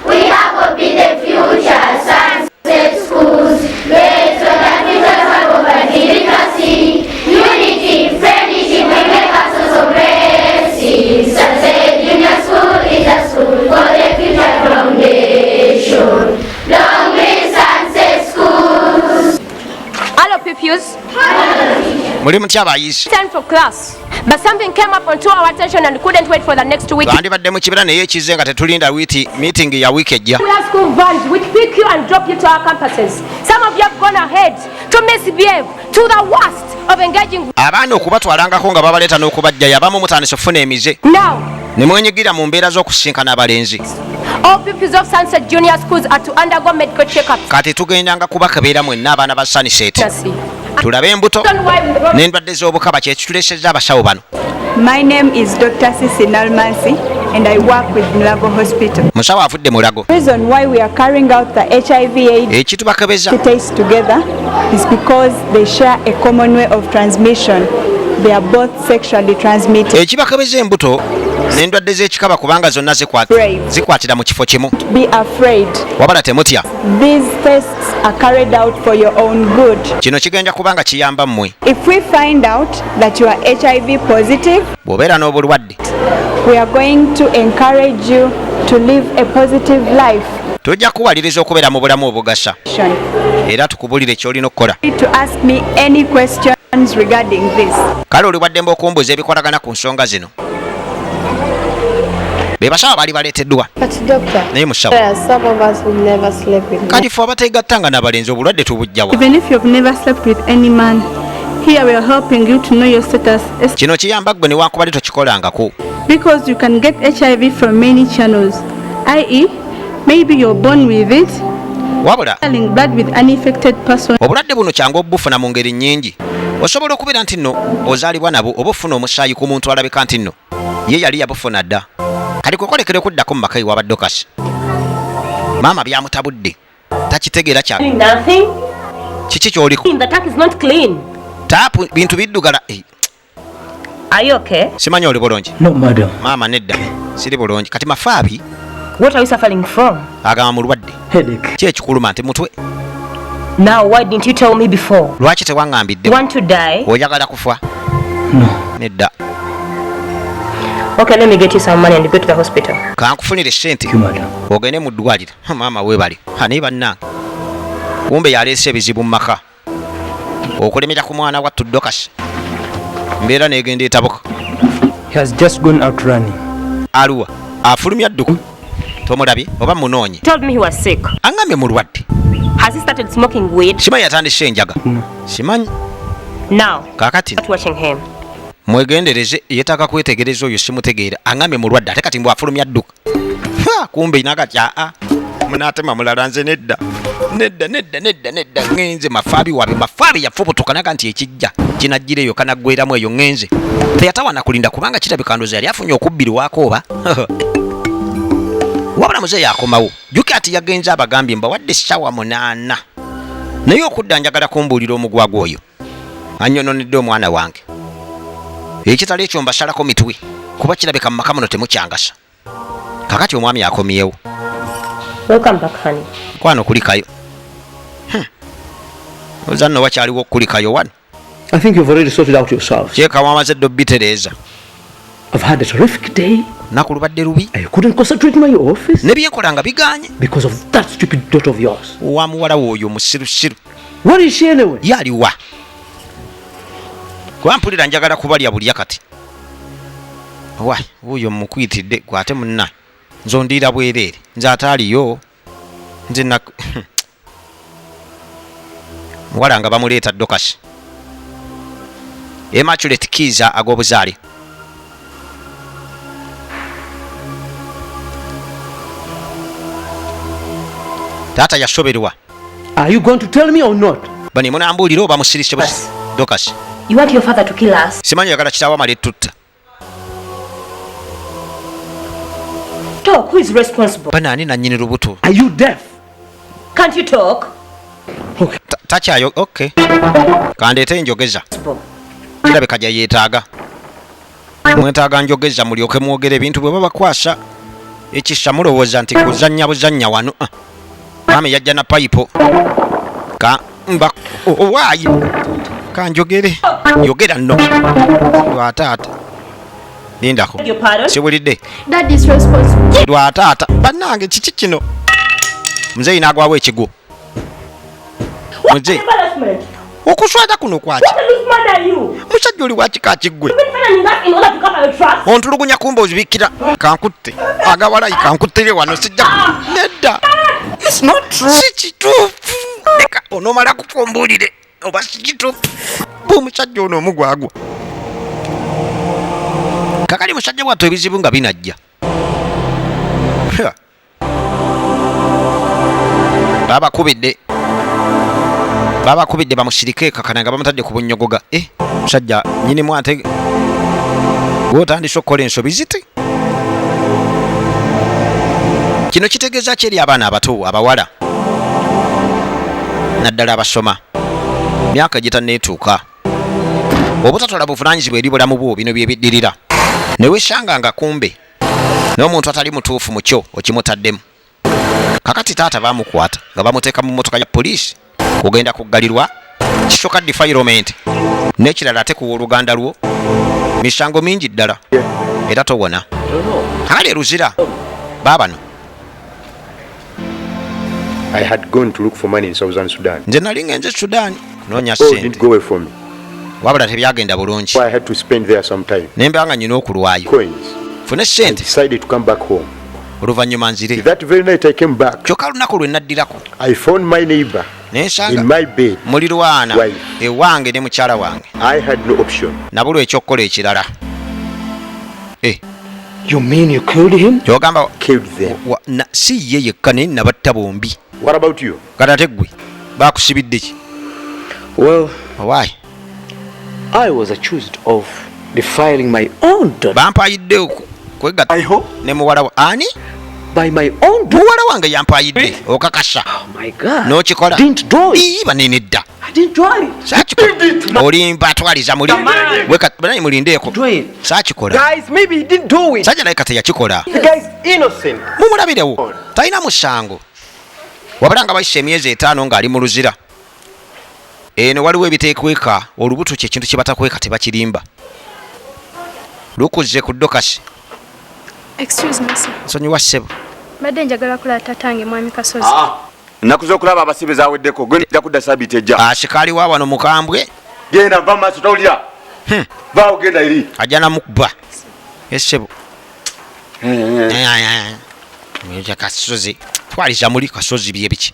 we have hope in the future. Sunset schools. Let's the future of poverty, literacy, unity, friendship, we make us so blessing. Sunset Junior School is a school for the future foundation. Long live Sunset Schools. Hello, pupils. Muli mutya abayizi? Time for class. But something came up onto our attention and couldn't wait for the next week. Twandibadde mu kibira naye ekizze nga tetulinda wiiti meeting ya wiiki ejja. We have school vans which pick you and drop you to our campuses. Some of you have gone ahead to misbehave to the worst of engaging. Abaana okubatwalangako nga babaleeta n'okubajjayo abamu mutandise okufuna emize. Now, Ne mwenyigira mu mbeera z'okusisinkana abalenzi. all pupils of Sunset Junior Schools are to undergo medical checkups. Kati tugendanga kubakebeera mwenna abaana ba Sunset. Tulabe embuto n'endwadde z'obukaba kye kituleesezza abasawo bano. My name is Dr. Sisi Nalmansi and I work with Mulago Hospital. Musawo avudde Mulago. The reason why we are carrying out the HIV AIDS Ekitubakebeza test together is because they share a common way of transmission. They are both sexually transmitted. Ekibakebeza embuto n'endwadde z'ekikaba kubanga zonna zikwatira mu kifo kimu. Be afraid. Wabala temutya. These tests are carried out for your own good. Kino kigenda kubanga kiyamba mmwe. If we find out that you are HIV positive, Bw'obeera n'obulwadde we are going to encourage you to live a positive life. Tujja kuwaliriza okubeera mu bulamu obugasa era tukubulire ky'olina okukola. To ask me any questions regarding this. Kale oli waddembe okumbuuza ebikolagana ku nsonga zino. Be basawo baali baleeteddwa. But doctor, Naye musawo. there are some of us who never sleep with men. Kati ffe abateegattanga n'abalenzi obulwadde tubujjawa. Even if you've never slept with any man, Here we are helping you to know your status Kino kiyamba ggwe newankubadde tokikolangako. because you can get HIV from many channels, i.e., maybe you're born with it, Wabula sharing blood with an infected person, obulwadde buno kyangu obufuna mu ngeri nnyingi. Osobola okubeera nti nno ozaalibwa nabwo oba ofuna omusaayi ku muntu alabika nti nno ye yali yabufuna dda. Kati kwekolekera okuddako mu maka ewa Dokasi. Maama byamutabudde, takitegeera kya Doing nothing. Kiki ky'oliko? The tank is not clean. Taapu bintu biddugala. Are you okay? Simanyi oli bulungi? No, madam. Maama nedda, siri bulungi. Kati Mafaabi What are you suffering from? agamba mulwadde. Headache. Ki ekikuluma? Nti mutwe. Now, why didn't you tell me before? Lwaki tewaŋŋambidde? You want to die? Oyagala kufa? No. Nedda. Okay, let me get you some money and go to the hospital. Kankufunire sente ogende mu ddwaliro. Ha, maama weebale. Ha, naye bannange, kumbe yaleese ebizibu mu maka okulemera ku mwana wattu Dokasi, mbeera negenda etabuka. He has just gone out running. Aluwa? Afulumya dduka, tomulabye oba munoonye? He told me he was sick. Aŋŋambye mulwadde. Has he started smoking weed? Simanyi yatandise enjaga, simanyi. Now, Kaakati start watching him. Mwegendereze, yeetaaga kwetegereza oyo, simutegeera. Aŋŋambye mulwadde ate kati mbw afulumya dduka. Ha, kumbe nakati aa munaatema mulala. Nze nedda, nedda, nedda, nedda, nedda, ŋŋenze. Mafaabi wabe Mafaabi yafubutuka naga nti ekijja kinajjira eyo kanaggweramu eyo. Ŋŋenze. Teyatawana kulinda kubanga kirabika ndooza yali afunye okubbirwako oba. Wabula muzeeyi akomawo, jjukira ati yagenze abagambye mbawadde essaawa 8, naye okudda njagala kumbuulira omugwagwa oyo annyononedde omwana wange. Ekitali ekyo mbasalako mitwe, kuba kirabika mu maka muno temukyangasa. Kakati omwami akomyewo. Welcome back, honey. Kwano kulikayo. Oza nno wakyaliwo okukulikayo wano. I think you've already sorted out yourselves. Kyeka wamaze dde obitereeza. I've had a terrific day. Lunaku lubadde lubi. I couldn't concentrate in my office Ne byenkola nga biganye because of that stupid daughter of yours. Wa muwala we oyo omusirusiru. Where is she anyway? Ye aliwa? Kuba mpulira njagala kubalya bulya kati. Wa wuuyo mukuyitidde gwe ate munna nze ondiira bwereere, nze ate aliyo nze na muwala nga bamuleeta Dokasi Immaculate Kiiza ag'obuzaale. Taata yasoberwa. Are you going to tell me or not? Bani munambuulira oba musirise busi? Dokasi. You want your father to kill us? Simanyi oyagala kitaawo amala ettutta. Talk. Who is responsible? Banaani nannyini lubuto? Are you deaf? Can't you talk? Takyayo. Okay, kandeete njogeza, kirabika gye yeetaaga. Mwetaaga njogeza mulyoke mwogere ebintu bwe babakwasa ekisa. Mulowooza nti kuzannya buzannya wano. Ah. Maama yajja na payipo ka mba owaayi kanjogere. Yogera nno lwataata, lindako. Your pardon? Siwulidde. Dad is responsible. Lwataata bannange, kiki kino? Muzeeyi n'agwawo ekigwo. Muzeeyi, Embarrassment. okuswaza kuno kwaki? What a loose man are you? Musajja oli wakika kiggwe. You've been threatening us in order to cover your tracks. Ontulugunya kumba ozibikira. Kankutte agawalayi, kankuttere wano, sijja nedda. Si kituufu, leka onoomala kukumbuulire oba si kituufu. Bwe omusajja ono omugwagwa kakali musajja bwattu ebizibu nga binajja. Ha. Babakubidde bamusirike kakana nga bamutadde ku bunnyogoga. Eh, musajja nyinimu ate gwotandise okukola ensobi ziti. Kino kitegeeza ki eri abaana abato abawala, naddala abasoma myaka gitanneetuuka? Obutatwala buvunaanyizibwa eri bulamu bwo, bino bye biddirira ne weesanga nga kumbe n'omuntu atali mutuufu mu kyo okimutaddemu. Kakati taata bamukwata nga bamuteeka mu mmotoka ya poliisi kugenda kuggalirwa. Kisooka defilement, n'ekirala ate ku oluganda lwo misango mingi ddala era towona. Kakali eruzira baabano. I had gone to look for money in Southern Sudan. Nze nali ngenze Sudan kunoonya All ssente. didn't go well for me. Wabula tebyagenda bulungi. So I had to spend there some time. Ne mba nga nyina okulwayo Coins. fune I ssente. decided to come back home. Oluvannyuma nzire. That very night I came back. Kyokka lunaku lwe naddirako, I found my neighbor. Nensanga In my bed, mulirwana wife. Ewange ne mukyala wange. I had no option. Nabulwa ekyokukola ekirala. Eh. You mean you killed him? Kyogamba Killed them. Si ye yekka, naye nabatta bombi. What about you? Kati ate ggwe bakusibidde ki? Well, owaayi. I was accused of defiling my own daughter. Bampayidde kwegatta ne muwala wa ani? By my own daughter. Muwala wange yampayidde, okakasa? Oh my God. N'okikola? Didn't do it. Ii, banene dda. I didn't do it. Saakikola, olimba, atwaliza muli. Banaye mulindeeko. Do it. Saakikola. Guys, maybe he didn't do it. Sajja naye kati yakikola. The guy's innocent. Mumulabirewo, talina musango, wabula nga bayise emyezi 5 ng'ali mu luzira. Eno waliwo ebiteekweka, olubuto kyekintu kye batakweka, tebakirimba. Lukuze ku Dokasi. Excuse me, sir. Nsonyiwa, ssebo. Mbadde njagala kulaba tatange, Mwami Kasozi. Ennaku z'okulaba abasibe zaweddeko. Genda kudda sabiiti ejja. Asikaali wa wano mukambwe. Genda, va maaso, tawulira? Vaawo, genda eri. Ajja namukuba, essebo Kasozi. Twaliza muli Kasozi, bye biki?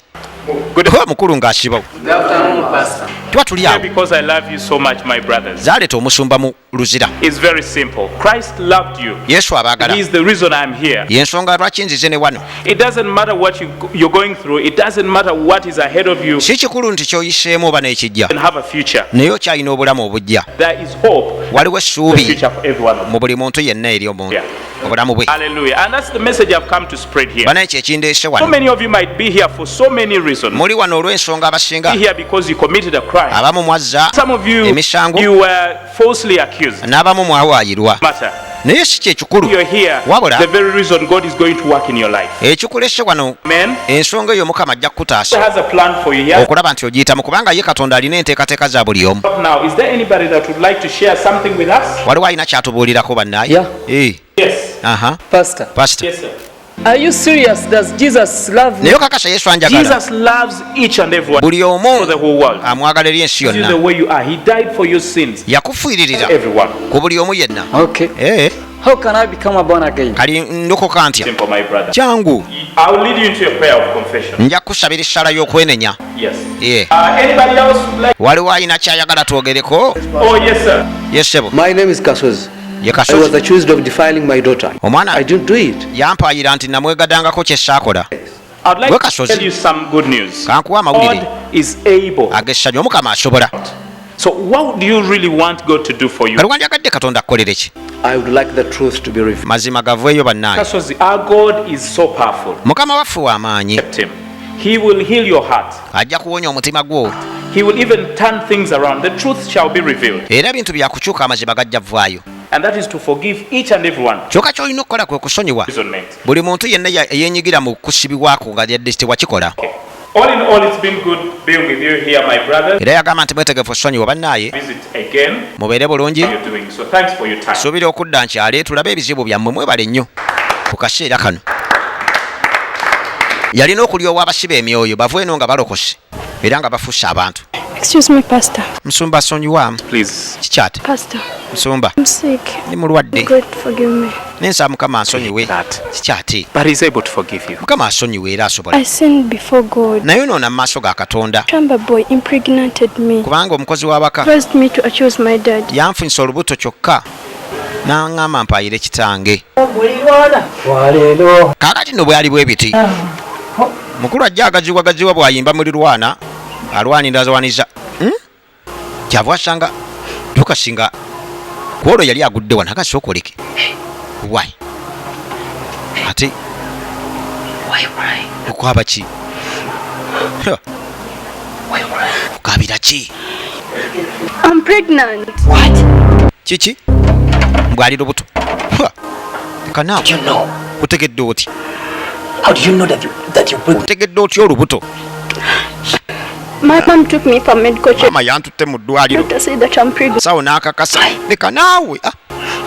Oba mukulu ng'asibawo. Good afternoon, Pastor. Tuba tuli awo. Because I love you so much, my brothers. Zaleeta omusumba mu luzira. It's very simple. Christ loved you. Yesu abaagala. He is the reason I'm here. Yensonga lwaki nzize ne wano. It doesn't matter what you're going through. It doesn't matter what is ahead of you. Si kikulu nti kyoyiseemu oba n'ekijja, And have a future. Naye okyalina obulamu obujja. There is hope. Waliwo essuubi The future for everyone of mu buli muntu yenna eri omuntu obulamu bwe. Hallelujah. And that's the message I've come to spread here. Banaye kyekindeese So wano. Many of you might be here for so many reasons. Muli wano olw'ensonga abasinga. Be here because you committed a crime. Abamu mwazza Some of you, emisango, you were falsely accused. N'abamu mwawaayirwa, Matter. Naye si kyekikulu. You're here. Wabula The very reason God is going to work in your life. Ekikulese wano, Amen. Ensonga eyo Mukama ajja He kukutaasa has a plan for you. He has okulaba nti ogiyitamu, kubanga ye Katonda alina enteekateeka za buli omu. Now, is there anybody that would like to share something with us? Waliwo alina kyatubuulirako, bannaye? Eh. Yes. Aha. Pastor. Pastor. Yes, sir. Are you serious? Does Jesus love me? Naye okakasa Yesu anjagala? Jesus loves each and every one. Buli omu For the whole world. Amwagala eri ensi You the yonna. way you are. He died for your sins. Yakufiiririra Everyone. ku buli omu yenna. Okay. Eh. How can I become a born again? Kali ndokoka ntya? Simple, my brother. Kyangu. I will lead you into a prayer of confession. Nja kusabira essala y'okwenenya. Yes. Eh. Anybody else would like? Waliwo alina kyayagala twogereko? Oh, yes, sir. Yes, ssebo. My name is Kasozi. Ye I was Kasozi. accused of defiling my daughter. Omwana I didn't do it. Yampaayira nti namwegadangako kye saakola. I'd like Gwe to Kasozi. tell you some good news. Kankuwa amawulire God is able. Ag'essanyu, Omukama asobola. So, what do you really want God to do for you? Kali wandyagadde Katonda akukolere ki? I would like the truth to be revealed. Mazima gaveeyo, bannange. Kasozi, our God is so powerful. Mukama waffe w'amaanyi. Accept him. He will heal your heart. Ajja kuwonya omutima gwo. He will even turn things around. The truth shall be revealed. Era ebintu byakukyuka, amazima gajja vaayo. And that is to forgive each and every one. Kyokka ky'olina okukola kwe kusonyiwa Imprisonment. Buli muntu yenna eyeenyigira mu kusibibwako nga yadde tewakikola. All in all, it's been good being with you here, my brothers. Era yagamba nti mwetegefu osonyiwa, bannaaye. Visit again. Mubeere bulungi. How you're doing. So thanks for your time. Suubira okudda nkyale tulabe ebizibu byammwe. Mwebale nnyo ku kaseera kano. Yalina okulyowa abasiba emyoyo bava eno nga balokose era nga bafuuse abantu. Excuse me, Pastor. Musumba, sonyiwaamu. Please. Kikyate. Pastor, Musumba. I'm sick. Ndi mulwadde. God forgive me. Nensaba Mukama ansonyiwe. Kikyate. But he's able to forgive you. Mukama asonyiwe era asobola. I sinned before God. Naye noona mu maaso ga Katonda. Shamba boy impregnated me. Kubanga omukozi w'abaka Forced me to accuse my dad. Yanfunyisa olubuto, kyokka n'aŋŋamba mpaayire kitange. Waleero. Kaakati nno bwali bwe biti, mukulu ajja agaziwa gaziwa bw'ayimba mulirwana alwanira azwaniza. Kyava asanga tukasinga kwolwo yali agudde wano akasooka oleke why ate okwaba ki? Ha. Okabira ki? I'm pregnant. What? Kiki? Mbwali lubuto. Ha. Leka naawe, otegedde otya? Otegedde otya olubuto? My mom took me for medical check. Maama yantutte mu ddwaliro. Doctor said that I'm pregnant. Sawo n'akakasa. Leka naawe. Ah,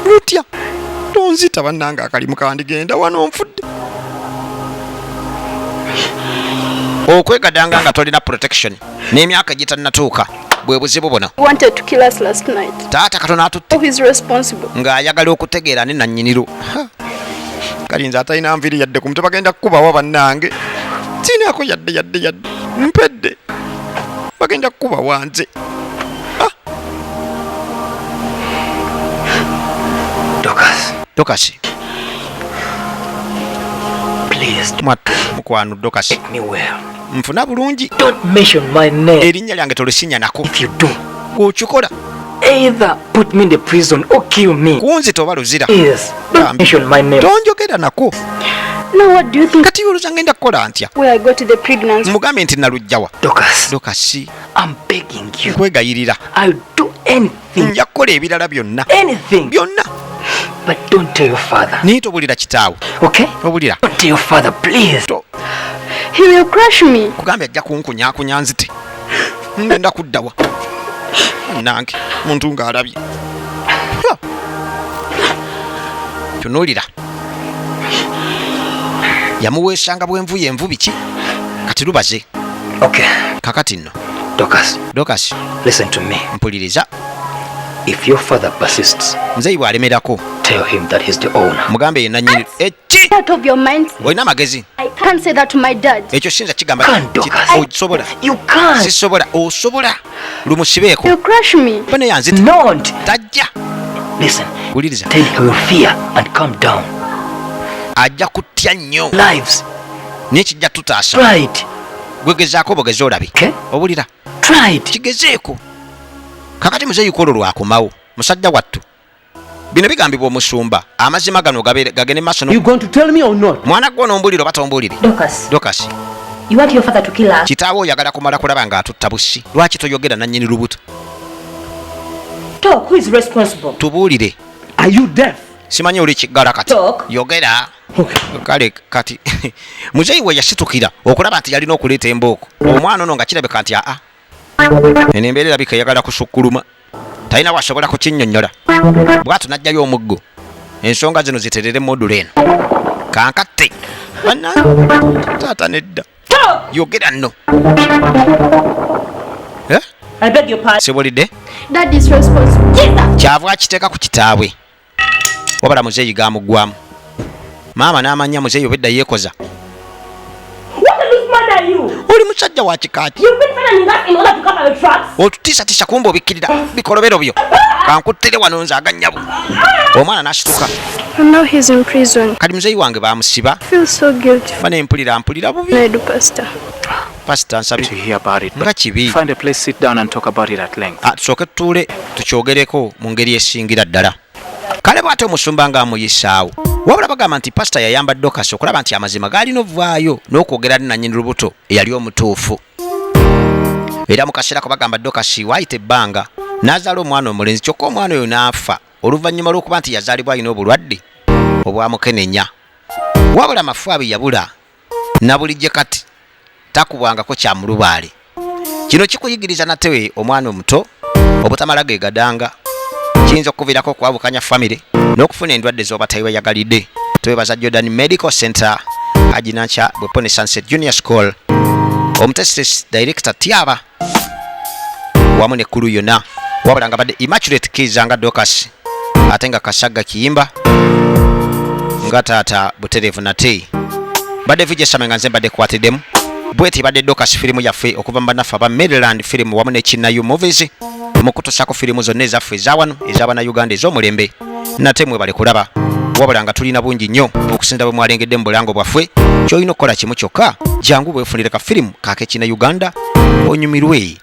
lutya tonzita bannange, akalimu kandigenda wano nfudde. Okwegadanga nga tolina protection n'emyaka egitannatuuka bwe buzibu buno. He wanted to kill us last night. Taata katono atutte. Who is responsible? Ng'ayagala okutegeera ne nannyiniro. Ha. Kalinza atalina nviiri yadde ku mutwe, bagenda kukubawa bannange. Sinaako yadde yadde yadde, mpedde. Bagenda kukuba wanze. Dorcas. Dorcas. Please. Mwattu mukwano Dorcas. Take me well. Nfuna bulungi. Don't mention my name. Erinnya lyange tolisinya nako. If you do. Okikola. Either put me in the prison or kill me. Kunzita oba luzira. Yes. Don't mention my name. Tonjogera nako. Now what do you think? Kati olowooza ngenda kukola ntya? Where I got the pregnancy. Mugambe nti nalujjawa. Dorcas. Dorcas. I'm begging you. Nkwegayirira. I'll do anything. Nja kukola ebirala byonna. Anything. Byonna. But don't tell your father. Naye tobulira kitaawo. Okay? Obulira. Don't tell your father, please. He will crush me. Kugambye ajja kunkunyakunya nzite. Ngenda kuddawa. Nange muntu ng'alabye. Tunuulira. Yamuweesanga bwenvu yenvu biki? Kati lubaze. Okay. Kakati nno. Dorcas. Dorcas. Listen to me. Mpuliriza. If your father persists, Muzeeyi bw'alemerako. Tell him that he's the owner. Mugambe ye nannyini. Eki? Out of your mind. Olina amagezi. I can't say that to my dad. Ekyo siyinza kigamba. Can't, Dorcas. Osobola. You can't. Sisobola. Osobola. Lumusibeeko. He'll crush me. Bane yanzita. Not. Tajja. Listen. Wuliriza. Then he will fear and calm down. Ajja kutya nnyo. Lives. Naye kijja tutaasa. Right. Gwegezaako bwogeze olabe. Okay. Owulira. Try it. Kigezeeko. Kakati muzeeyi kwolwo lwakomawo. Musajja wattu. Bino bigambibwa omusumba. Amazima gano gagende maaso. You going to tell me or not? Mwana gwo n'ombuulire oba tombuulire? Dorcas. Dorcas. You want your father to kill us? Kitaawo oyagala kumala kulaba ng'atutta busi. Lwaki toyogera nannyini lubuto? Talk, who is responsible? Tubuulire. Are you deaf? Simanyi oli kiggala kati. Talk. Yogera. Kale kati muzeeyi we yasitukira okulaba nti yalina okuleeta embooko. Omwana ono nga kirabika nti aa. Eno embeera erabika eyagala kusukkuluma. Talina wasobola kukinnyonnyola. Bw'atyo n'aggyayo omuggo. Ensonga zino ziterere modula eno. Kankatte. Bannange taata nedda. Yogera nno. Eh? I beg your pardon. Sibulidde? Dad is responsible. Jesus! Kyava akiteeka ku kitaabwe. Wabula muzeeyi gaamuggwamu. Maama n'amanya muzeeyi obedda yeekoza. What a loose man are you? Oli musajja wa kika ki? You've been threatening us in order to cover your tracks. Otutiisatiisa kumba obikkirira bikolobero byo. Kankuttere wano nze agannyabo. Omwana n'asituka. And now he's in prison. Kati muzeeyi wange baamusiba. I feel so guilty. Bane mpulira mpulira bubi. I do, Pastor. Pastor nsabye. To hear about it. Nga kibi. Find a place, sit down and talk about it at length. Tusooke tutuule tukyogereko mu ngeri esingira ddala. Kale bw'ate omusumba ng'amuyisaawo. Wabula bagamba nti pasita yayamba Dorcas okulaba nti amazima gaalina ovaayo n'okwogera ne nannyini lubuto eyali omutuufu. Era mu kaseera ko bagamba Dorcas waayita ebbanga n'azaala omwana omulenzi kyokka omwana oyo n'afa oluvannyuma lw'okuba nti yazaalibwa alina obulwadde obwamukenenya. Wabula Mafaabi yabula na bulijjo kati takubwangako kya mulubaale. Kino kikuyigiriza nate omwana omuto obutamala geegadanga. Kiyinza okuviirako okwawukanya famire n'okufuna endwadde z'oba teweeyagalidde. Twebaza Jordan Medical Center, Haji Nankya Bwepone Sunset Junior School, omutesitesi Director Tiaba wamu ne kulu yonna. Wabula nga badde Immaculate Kiza nga Dorcas ate nga Kasagga Kiyimba nga taata butereevu nate. Badde VJ Same nga nze mbadde kwatiddemu. Bweti badde Dorcas firimu yaffe okuva mu bannaffe aba Maryland firimu wamu ne Kinayu Movies mu kutusaako firimu zonna ezaffe eza wano ez'Abannayuganda ez'omulembe. Nate mwebale kulaba. Wabula nga tulina bungi nnyo okusinza bwe mwalengedde mu bulango bwaffe. Ky'olina okukola kimu kyokka, jangu bwefunire ka firimu kaake Kina Uganda onyumirwe.